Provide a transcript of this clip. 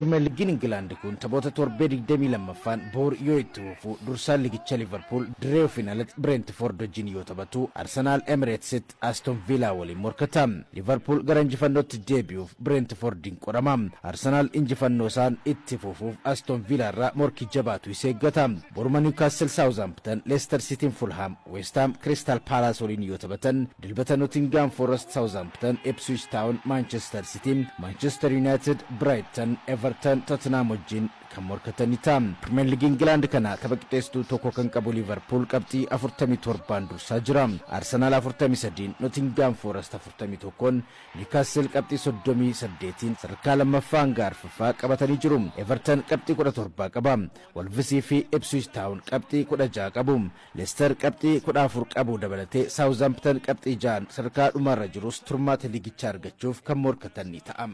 Pirimeer Liigiin Ingilaand kun taphoota torbee 22ffaan boor yoo itti fufu, dursaan ligicha Liverpool dirree ofiin alatti Brentford wajjin yoo taphatu, Arsenaal Emireetsitti Aston Villa waliin morkata. Liverpool gara injifannootti deebi'uuf Brentfordiin qorama. Arsenaal injifannoo isaan itti fufuuf Aston Villa irraa morkii jabaatu isa eeggata. Boruma Newcastle Southampton, Leicester City Fulham, West Ham Crystal Palace waliin yoo taphatan, Dilbata Nottingham Forest Southampton, Ipswich Town Manchester City, Manchester United Brighton, Everton Tottenham wajjin kan morkatan ni ta'a. Pirimeer Liigii Ingilaand kana tapha qixxeessituu tokko kan qabu Liverpool qabxii 47 dursaa jira. Arsenaal 43, Nottingham Forest 41, Newcastle qabxii 38 sadarkaa lammaffaa hanga arfaffaa qabatanii jiru. Everton qabxii 17 qaba. Wolvesii fi Ipswich Town qabxii 16 qabu. Leicester qabxii 14 qabu dabalatee Southampton qabxii 6 sadarkaa dhumarra jirus turmaata liigichaa argachuuf kan morkatan ni ta'a.